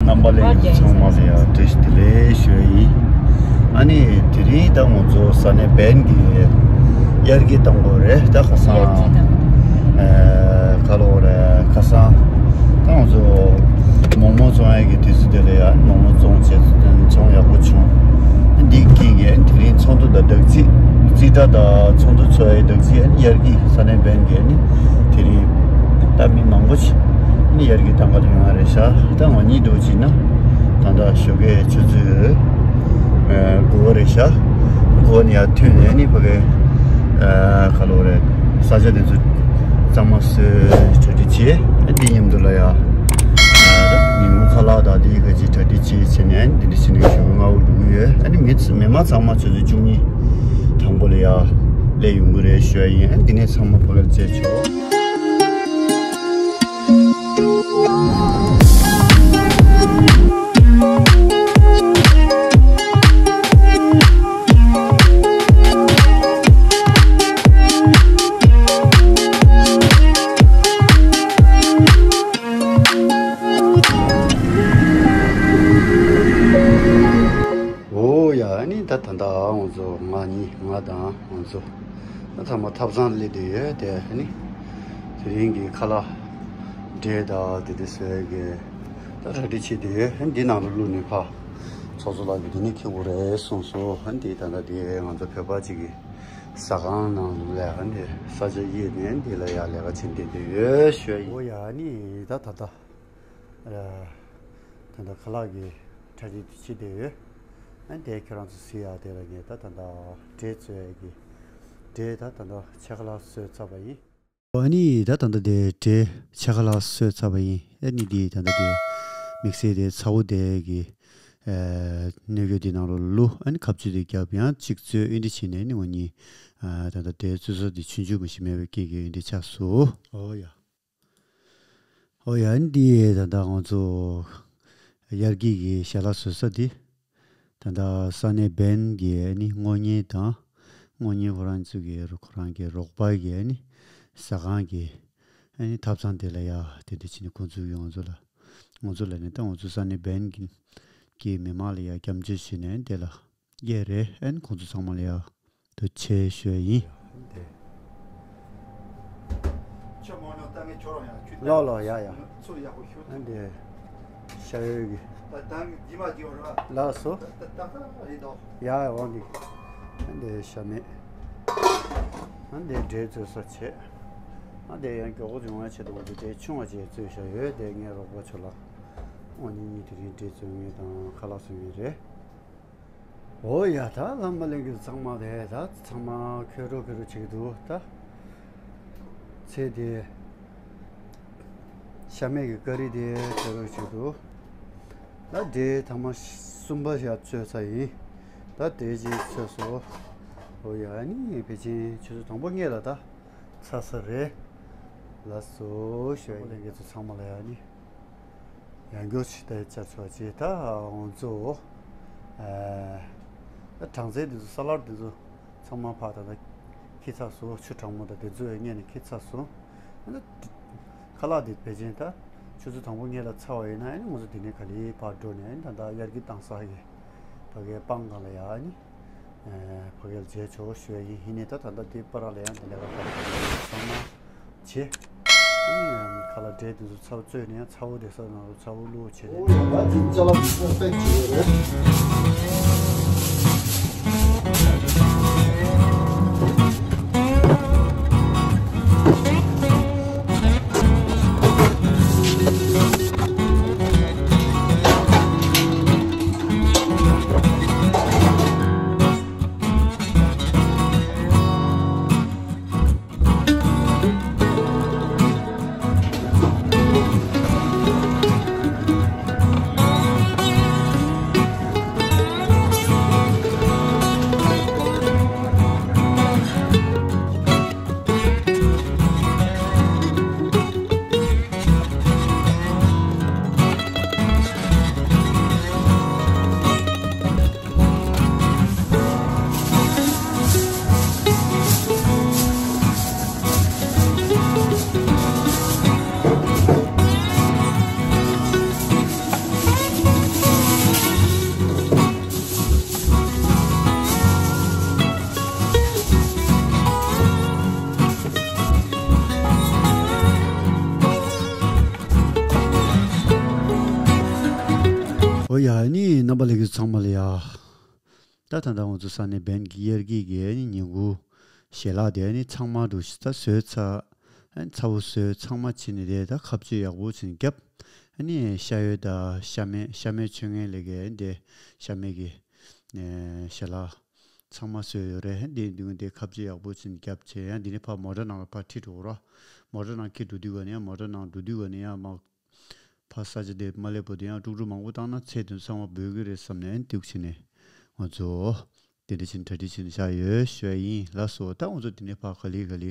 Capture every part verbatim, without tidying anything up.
རྣམ་པ་ལྷན་རྒྱས་ཚང་མ་ལ་ཡང་བཀྲ་ཤིས་བདེ་ལེགས་ཞུ་ཡ་ཡིན། ཨ་ནི་དེ་རིང་ད་ང་ཚོ་ས་གནས་བན་གྱི་དབྱར་སྐྱིད་དང་པོ་རེད། ད་ཁ་སང་དབྱར་སྐྱིད་དང་པོ། ཨ་ག་ལོ་རེད། ཁ་སང་ད་ང་ཚོ་མོག་མོག་བཙོང་ཡ་གི་དུས་ཚོད་དེ་ལ་ཡང་མོག་མོག་བཙོང་བྱས་ཚོང་ཡག་པོ་བྱུང་། འདི་གི་ངས་དེ་རིང་ཚོགས་འདུ་དང་སྦྲགས་རྩིས་རྩིས་ཁྲ་དང་ཚོགས་འདུ་ཚོགས་ཡ་སྦྲགས་རྩིས་ཨ་ནི་དབྱར་སྐྱིད་ས་གནས་བན་གྱི་ཨ་ནི་དེ་རིང་ད་མི་མང་པོ་ཞིག་ཨ་ནི་དབྱར་སྐྱིད་དང་པོ་ལ་ཡོང་ཡ་རེད་ཤག་ད་ང་གཉིས་འགྲོ་བྱས་ན་ད་ལྟ་ཞོགས་ཀའི་ཆུ་ཚོད་ཨ་དགུ་པ་རེད་ཤག་དགུ་པ་ནས་ཡར་ཐོན་ནས་ཨ་ནི་ཕ་གི་ཨ་ག་ལོ་རེད། ས་ཆ་དེ་ཚོ་གཙང་མ་བཟོས་གྲ་སྒྲིག་བྱས། ཨ་འདི་མཉམ་དུ་ལ་ཡ་ཨ་ཉིན་གུང་ཁ་ལག་དང་འདི་ག་ཅིག་གྲ་སྒྲིག་བྱས་བྱས་ནས་ཨ་འདི་འདྲ་བྱས་ནས་ཞོགས་པ་སྔ་པོ་འགྲོ་གི་ཡོད། ཨ་ནི་མི་ཚ་མི་མང་ཚང་མ་ཆུ་ཚོད་བཅུ་གཉིས་དང་པོ་ལ་ཡ་སླེབས་ཡོང་གི་རེད་ཞུ་ཡ་ཡིན། ཨ་འདི་ནས་ཚང་མ་ཕ་གིར་བཅར་ཆོག་འོ་ཡ། ཨ་ནི་ད་ད་ལྟ་ང་ཚོ་ང་གཉིས་ང་དང་ང་ཚོ་ད་ཚང་མ་ཐབ་ཚང་སླེབས་བསྡད་ཡོད་དེ། ཨ་ནི་དེ་རིང་གི་ཁ་ལག་འབྲས་དང་དེ་དེ་བཟོས་གི་ད་གྲ་སྒྲིག་བྱེད་བསྡད་ཡོད། ཨ་ནི་འདི་ནང་ལ་བླུགས་ནས་ཕ་ཚོགས་གཙོ་ལགས་ཀྱིས་འདི་ནས་འཁྱེར་དགོས་རེད་གསུངས་སོང་། ཨ་ནི་དེ་ད་ལྟ་དེ་ང་ཚོ་བོད་པ་གཅིག་གི་ཟ་ཁང་ནང་ལ་ཨ་ནི་ས་ཆ་དབྱེ་ནས་འདི་ལ་ཡ་ལས་ཀ་བྱེད་བསྡད་བསྡད་ཡོད་ཞུ་ཡ་ཡིན། འོ་ཡ། ཨ་ནི་ད་ད་ལྟ་ཨ་ད་ལྟ་ཁ་ལག་གི་གྲ་སྒྲིག་དེ་བྱེད་བསྡད་ཡོད། ཨ་ནི་དེ་ཁྱེད་རང་ཚོ་གཟིགས་ཡ་དེ་ལ་ངས་ད་ད་ལྟ་འབྲས་བཙོས་ཡ་གི་འབྲས་ད་ད་ལྟ་ཕྱེད་ཀ་ལྷག་བཟོས་ཚར་བ་ཡིན། ཨ་ནི་ད་ད་ལྟ་དེ་འབྲས་ཕྱེད་ཀ་ལྷག་བཟོས་ཚར་བ་ཡིན། ཨ་ནི་དེ་ད་ལྟ་དེ་དམིགས་བསལ་དེ་ཚ་བོ་དེ་གི་ཨ་སྣོད་ཀྱི་དེ་ནང་ལ་བླུགས། ཨ་ནི་ཁ་གཅོད་དེ་བརྒྱབ། ཡང་གཅིག་བཙོས། ཨ་འདི་བྱས་ནས་ཨ་ནི་ང་གཉིས་ཨ་ད་ལྟ་དེ་བཙོས་ས་དེ་ཆུང་ཆུང་མ་ཞིག་མེད་པའི་རྐྱེན་གྱིས་ཨ་འདི་ཆགས་སོང་། འོ་ཡ། འོ་ཡ། ཨ་ནི་འདི་ད་ལྟ་ང་ཚོ་དབྱར་སྐྱིད་ཀྱི་ཞལ་ལག་བཟོ་ས་འདི་ད་ལྟ་ས་གནས་བན་གྱི་ཨ་ནི་སྔོ་ཉལ་དང་། སྔོ་ཉལ་ཁོ་རང་ཚོ་གི་ཁོ་རང་གི་རོགས་པ་གི་ཨ་ནི་ཟ་ཁང་གི་ཨ་ནི་ཐབ་ཚང་དེ་ལ་ཡ་དེ་འདྲ་བྱས་ནས་ཁོང་ཚོ་གི་ང་ཚོ་ལ་ང་ཚོ་ལ་ནི་ད་ང་ཚོ་ས་གནས་བན་གྱི་གི་མི་མང་ལ་ཡ་སྐྱབས་བཅོལ་བྱས་ནས་དེ་ལ་ཡ་རེད། ཨན་ཁོང་ཚོ་ཚང་མ་ལ་ཡ་ཐུགས་རྗེ་ཆེ་ཞུ་ཡ་ཡིན། དེ་ལོ་ལོ་ཡ་ཡ། ཚུར་ཡག་པོ་ཤོད། ཨན་དེ་ཤ་ཡོད་ཀྱི་ད་ད་གི་དེ་མ་བགྱིས་པ་ར། ལགས་སོ། ད་ད་ད་རེད་དོ། ཡ་འོང་གི། ཨན་དེ་ཤ་མེད། ཨན་དེ་འབྲས་བཙོས་ས་བྱས། ཨན་དེ་ཡང་མགྱོགས་པོ་བྱུང་བ་ཆེད་དུ་འབྲས་ཆུང་བ་བྱས་བཙོས་བཞག་ཡོད། དེ་ངའི་རོགས་པ་ཚོ་ལ་འོ་ནི་གཉིས་དེ་རིང་འབྲས་བཙོས་ངེས་དང་ཁ་ལག་བཟོ་ངེས་རེད། འོ་ཡ། ད་ལམ་མ་ལེན་གི་ཚང་མ་རེད། ད་ཚང་མ་ཁོལ་རོ་ཁོལ་རོ་བྱེད་ཀྱི་འདུག་ད་ཚེ་དེ་ཤ་མེད་ཀྱི་ཀ་རི་དེ་ཁོལ་རོ་བྱེད་ཀྱི་འདུག་ད་འབྲས་ཐ་མ་གསུམ་པ་ཞིག་བཙོས་ཚར་ཡིན། ད་འབྲས་ཅིག་བཙོས་སོ། འོ་ཡ། ཨ་ནི་ཕལ་ཆེར་ཆུ་ཚོད་དང་པོ་ལྔ་ལ་ད་ཚར་ས་རེད། ལགས་སོ་ཞུ་ཡ་ཡིན། ལམ་མ་ལེན་གི་ཚོ་ཚང་མ་ལ་ཡ་ཨ་ནི། ཡང་སྐྱར་ཅིག་ད་བཅར་ཆོག་ཅེས། ད་ང་ཚོ་ཨ་ད་གྲང་ཚལ་འདི་ཚོ་ས་ལར་འདི་ཚོ་ཚང་མ་ཕར་ད་ད་འཁྱེར་ཚར་སོང་། ཆུ་གྲང་མོ་དང་དེ་ཚོ་ཡང་སྔོན་ནས་འཁྱེར་ཚར་སོང་། ཨ་ནི་ཁ་ལག་འདི་ཕལ་ཆེར་ད་ཆུ་ཚོད་དང་པོ་ལྔ་ལ་ཚར་བ་ཡིན་ན་ཨ་ནི་ང་ཚོ་འདི་ནས་ག་ལེར་ཕར་འགྲོ་ནས་ཨ་ནི་ད་ད་དབྱར་སྐྱིད་བཏང་ས་གི་ཕ་གིའི་སྤང་སྒང་ལ་ཡ་ཨ་ནི་ཕ་གིར་མཇལ་ཆོག་ཞུ་ཡ་ཡིན། ཡིན་ནའི་ད་ད་ལྟ་འདི་པ་ར་ལ་ཡང་འདི་ལས་ཀ་ཁ་ལག་ཚང་མ་བྱས། ཨ་ནི་ཁ་ལག་འབྲས་དེ་ཚོ་ཚ་བོ་བཙོས་ནས་ཚ་བོ་དེ་ས་ནང་ལ་ཚ་བོ་བླུགས་བྱས་ནས། ཡ་ནི་རྣམ་པ་ལྷན་རྒྱས་ཚང་མ་ལ་ཡ། ད་ད་ལྟ་ང་ཚོ་ས་གནས་བན་གྱི་དབྱར་སྐྱིད་ཀྱི་ནི་ཉིན་གུང་ཞལ་ལག་དེ་ནི་ཚང་མ་འགྲོ་ཤི་ད་བཟོས་ཚར། ཚ་བོ་བཟོས་ཚང་མ་བྱས་ནས་དེ་ད་ཁ་གཅོད་ཡག་པོ་བྱས་ནས་བརྒྱབ། ནི་ཤ་ཡོད་ད་ཤ་མེད་ཤ་མེད་ཆོས་ངན་ལས་ཀའི་དེ་ཤ་མེད་ཀྱི་ཞལ་ལག་ཚང་མ་བཟོས་ཡོད་རེད། དེ་འདི་དེ་ཁ་གཅོད་ཡག་པོ་བྱས་ནས་བརྒྱབ་བྱས་ཡང་འདི་ནི་ཕར་མོ་ཊ་ནང་ལ་ཕར་ཁྲིད་འགྲོ་རོགས། མོ་ཊ་ནང་ཁྲིད་འགྲོ་དུས་ག་ནས་ཡང་མོ་ཊ་ནང་འགྲོ་དུས་ག་ནས་ཡང་མ། ཕ་ས་ཆ་དེ་མ་སླེབས་པ་དེ་ཡང་དཀྲུག་དཀྲུག་མང་པོ་བཏང་ན་ཚེ་དོན་ཚང་མ་འབོད་ཀྱི་རེད་བསམ་ནས་འདུག་བྱས་ནས་ང་ཚོ་དེ་འདྲ་བྱས་ནས་གྲ་སྒྲིག་བྱས་ནས་བཞག་ཡོད་ཞུ་ཡ་ཡིན། ལགས་སོ། ད་ང་ཚོ་དེ་ནས་ཕར་ག་ལེ་ག་ལེ་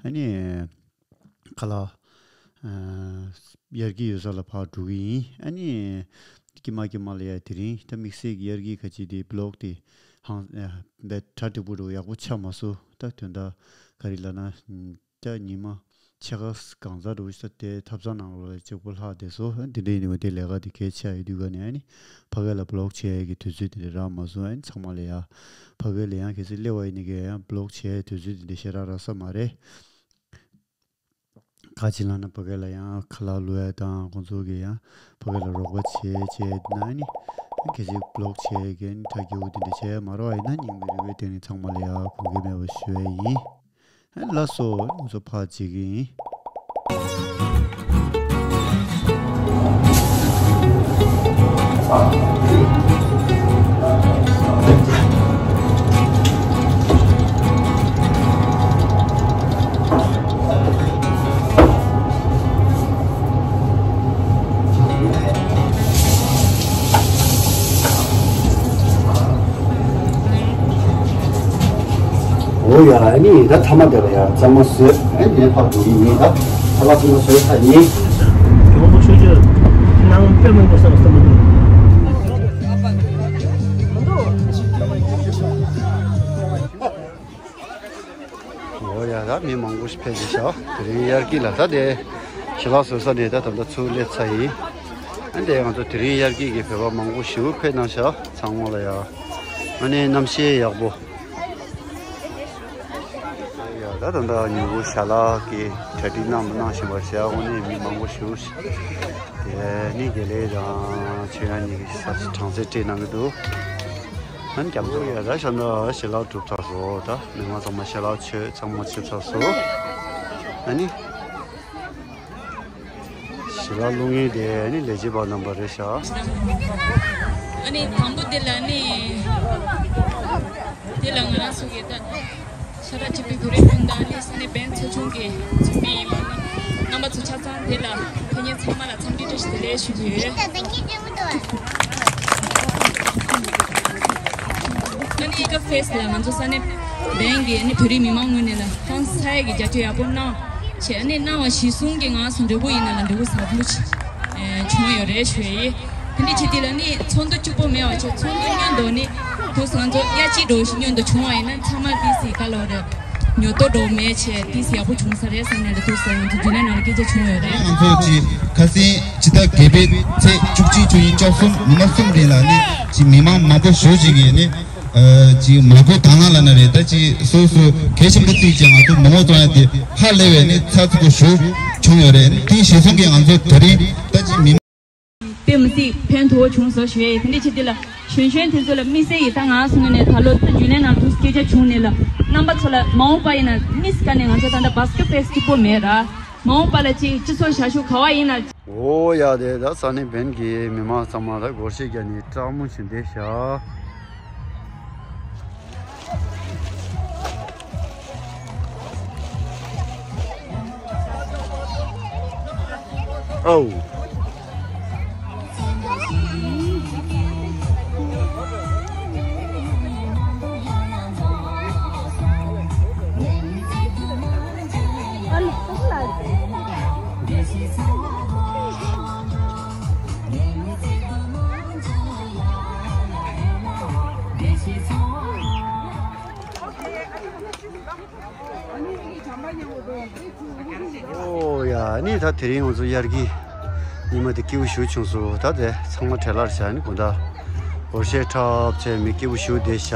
ཨ་ནི་ཁ་ལག་དབྱར་སྐྱིད་ཡོད་ས་ལ་ཕར་འགྲོ་གི་ཡིན། ཨ་ནི་ཀྱི་མ་ཀྱི་མ་ལ་ཡ་དེ་རིང་ད་དམིགས་བསལ་གྱི་དབྱར་སྐྱིད་ག་ཅིག་དེ་བི་ལོག་དེ་ཧང་བས་གྲ་འགྲིག་པོ་འགྲོ་ཡག་པོ་ཆགས་མ་སོང་། ད་དོན་དག་ག་རེ་ལབ་ན། ད་ཉི་མ་ཕྱེད་ཀ་གང་ཟག་འགྲོ་ཤི་ད་དེ་ཐབ་ཚང་ནང་ལོགས་ལ་གཅིག་པོ་ལྷག་བསྡད་སོ། འདི་འདྲ་ཡིན་ནི་དེ་ལས་ཀ་དེ་གལ་ཆེ་ཡོད་དུས་ག་ནས་ཨ་ནི་ཕ་གི་ལ་བི་ལོག་བྱེད་ཡས་ཀྱི་དུས་ཚོད་དེ་འདྲ་རག་མ་སོང་། ཨ་ནི་ཚང་མ་ལ་ཡ་ཕ་གི་ལ་ཡང་གལ་སྲིད་སླེབས་པ་ཡིན་ནི་གས་ཡང་བི་ལོག་བྱེད་ཡས་དུས་ཚོད་དེ་འདྲ་ཞེ་དྲག་རག་ས་མ་རེད། ག་ཅི་ལབ་ན་ཕ་གི་ལ་ཡང་ཁ་ལག་བླུག་ཡས་དང་ཁོང་ཚོ་གི་ཡང་ཕ་གི་ལ་རོགས་པ་བྱེད་བྱེད་ན་ཨ་ནི་གལ་སྲིད་བི་ལོག་བྱེད་ཡས་ཀྱི་ཨ་ནི་ད་རྒྱུ་དེ་འདྲ་བྱེད་ཡས་མ་རག་པ་ཡིན་ན་སྙིང་མི་རུས་པའི་སྟེང་ནས་ཚང་མ་ལ་ཡ་དགོངས་འགལ་མེད་པ་ཞུ་ཡས་ཡིན། ལགས་སོ། ང་ཚོ་ཕར་བྱེད་ཀྱི་ཡིན། འོ་ཡ། ཨ་ནི་ད་ཐ་མ་དེ་ལ་ཡ་གཙང་མ་བཟོས། ཨ་ནི་ཕར་འགྲོ་གི་ཡིན། ད་ཁ་ལག་ཚང་མ་བཟོས་ཚར་ཡིན། མང་པོ་ཤོད་ཀྱི་ནང་དཔེ་མང་པོ་བསམ་བསམ་མི་འདུག་འོ་ཡ། ད་མི་མང་པོ་ཞིག་ཕེབས་ཀྱི་ཤག་དེ་རིང་དབྱར་སྐྱིད་ལ་ད་དེ་ཞལ་ལག་བཟོ་ས་ནས་ད་ད་ལྟ་ཚུར་སླེབས་ཚར་ཡིན། ཨ་ནི་ང་ཚོ་དེ་རིང་དབྱར་སྐྱིད་ཀྱི་བོད་པ་མང་པོ་ཞིག་ཕེབས་གནང་ཤག་ཚང་མ་ལ་ཡ། ཨ་ནི་གནམ་གཤིས་ཡག་པོ། ཡ། ད་ད་ལྟ་ཉིན་གུང་ཞལ་ལག་གི་གྲ་སྒྲིག་གནང་མ་གནང་བཞིན་པ་བྱས། དངོས་གནས་མི་མང་པོ་ཞིག་དེ་ནི་དགེ་ལེགས་དང་ཆོས་དབྱངས་གཉིས་ཀྱིས་གྲངས་ཚད་སྤྲད་གནང་གི་འདུག་ཨ་ནི་རྒྱ་མཚོ་ཡ། ད་ཞལ་ལག་ཞལ་ལག་གྲུབ་ཚར་སོང་། ད་མི་མང་ཚང་མ་ཞལ་ལག་མཆོད་ཚང་མ་མཆོད་ཚར་སོང་། ཨ་ནི། ཞལ་ལག་བླུག་མཁན་དེ་ནི་ལས་བྱེད་པ་རྣམ་པ་རེད་ཤག་ཨ་ནི་དང་པོ་དེ་ལ་ནི། དེ་ལ་ང་རང་ཚོ་གི་ད་ཤ་ཁྲག་གཅིག་པའི་བོད་རིགས་སྤུན་ཟླ་ནི་ས་གནས་བན་ཚོ་ཆུང་གི་ཚོགས་མི་ཡིན་པ་ནི་རྣམ་པ་ཚོ་ཆ་ཚང་དེ་ལ་ཕེབས་མཁན་ཚང་མ་ལ་འཚམས་འདྲི་བཀྲ་ཤིས་བདེ་ལེགས་ཞུ་རྒྱུ་ཡོད། ཨ་ནི་ཨི་ཀ་ཕེ་སི་ལ་ང་ཚོ་ས་གནས་བན་གྱི་ཨ་ནི་བོད་རིགས་མི་མང་ངོས་ནས་ལ་ཧང་སང་ཡ་གི་རྒྱབ་སྐྱོར་ཡག་པོ་གནང་བྱས། ཨ་ནི་གནང་བ་གཞིར་བཟུང་གི་ང་ཚོ་འབྲས་སྤུངས་ཡིན་ན་ལ་འབྲས་སྤུངས་ཟབ་ལུགས་ཆེ་བྱུང་ཡོད་རེད་ཞུ་ཡ་ཡིན། དེ་འདྲ་བྱེད་དུས་ལ་ནི་ཚོགས་འདུ་གཅིག་པོ་མེད་པ་བྱས། ཚོགས་འདུ་སྔོན་དུ་ནི་དུས་ང་ཚོ་དབྱར་སྐྱིད་འགྲོ་ཞིག་སྔོན་དུ་བྱུང་བ་ཡིན་ན་ཚང་མ་ཏིས་སི་ག་ལོ་རེད། ཉོ་ཐོ་འགྲོ་མེད་བྱས་ཏིས་སི་ཡག་པོ་བྱུང་ས་རེད་བསམ་ནས་ལ་དུས་ང་ཚོ་རྒྱུན་ལས་ནང་ལ་སྐད་ཆ་བྱུང་ཡོད་རེད། ང་ཚོ་གི་ཁ་སང་ཕྱི་ཟླ་བརྒྱད་པའི་ཚེས་བཅུ་གཅིག་བཅུ་གཉིས་བཅུ་གསུམ་ཉི་མ་གསུམ་རིང་ལ་ནི་ཅིག་མི་མང་མང་པོ་ཞེ་ཅིག་གིས་ནི་ཅིག་མ་དགོས་དང་བླངས་ལབ་ན་རེད། ད་ཅིག་སོ་སོ་གལ་ཆེན་པོ་བརྩིས་ཀྱང་ང་ཚོ་མི་ངོ་ཚོ་ཡ་དེ་ཧ་ལས་པའི་ནི་ཚགས་ཚུད་པོ་ཞེ་བྱུང་ཡོད་རེད། དེ་གཞིར་བཟུང་གིས་ང་ཚོ་དེ་རིང་ད་ཅིག་མི་དཔེ་མི་སྲིད་ཕན་ཐོགས་བྱུང་སོང་ཞུ་ཡ་ཡིན། དེ་འདྲ་བྱེད་དུས་ལ་གཞོན་གཞོན་དེ་ཚོ་ལ་དམིགས་བསལ་གྱིས་ད་ང་སོང་ནས་ད་ལོ་ད་རྒྱུན་ལས་ནང་དུ་སྐད་ཆ་བྱུང་ནས་ལ་རྣམ་པ་ཚོ་ལ་མ་འོངས་པ་ཡིན་ན་དམིགས་བཀར་ནས་ང་ཚོ་ད་ལྟ་བ་སི་ཀེ་ཕེ་སི་གཅིག་པོ་མེད་ར། མ་འོངས་པ་ལ་ཅིག་སྤྱི་ཚོགས་ཞབས་ཞུ་ག་བ་ཡིན་ན། འོ་ཡ། དེ་ད་ས་གནས་བན་གྱི་མི་མང་ཚང་མ་ལ་སྒོར་གཞས་རྒྱག་ནས་སྐྲག་མོ་བྱས་བསྡད་ཤག་ཨའོ། ཨོ་ཡ། ནི་ད་དེ་རིང་ང་ཚོ་དབྱར་གྱི་ཉི་མ་དེ་སྐྱིད་པོ་ཞེ་བྱུང་སོང་། ད་དེ་ཚང་མ་བྲེལ་ལ་བྱས་ནི་དགོང་དག་སྒོར་གཞས་འཁྲབ་བྱས་མི་སྐྱིད་པོ་ཞེ་བསྡད་ཤག